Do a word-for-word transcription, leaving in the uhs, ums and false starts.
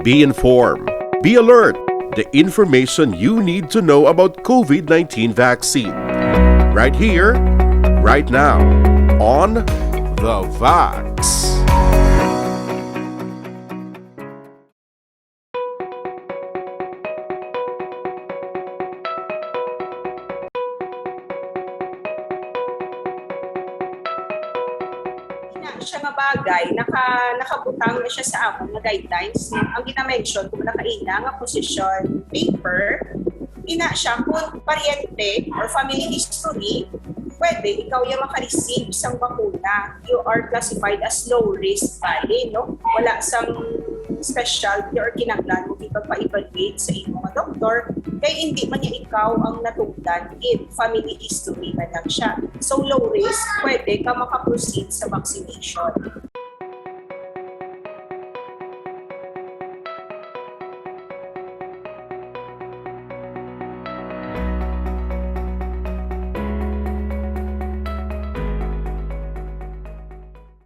Be informed. Be alert. The information you need to know about COVID nineteen vaccine. Right here, right now, on The Vax. Na siya nga bagay, naka, nakabutang na siya sa amon nga guidelines. Ang gina-mention, kung nakaila nga position paper, ina siya kung paryente or family history, pwede ikaw yung maka-receive sang bakuna. You are classified as low risk valid, no? Wala sang specialty or kinahanglan mo ipagpa-evaluate sa imo nga doktor, kay hindi man niya ikaw ang natungdan, in family history man lang siya. So low risk, pwede ka maka-proceed sa vaccination.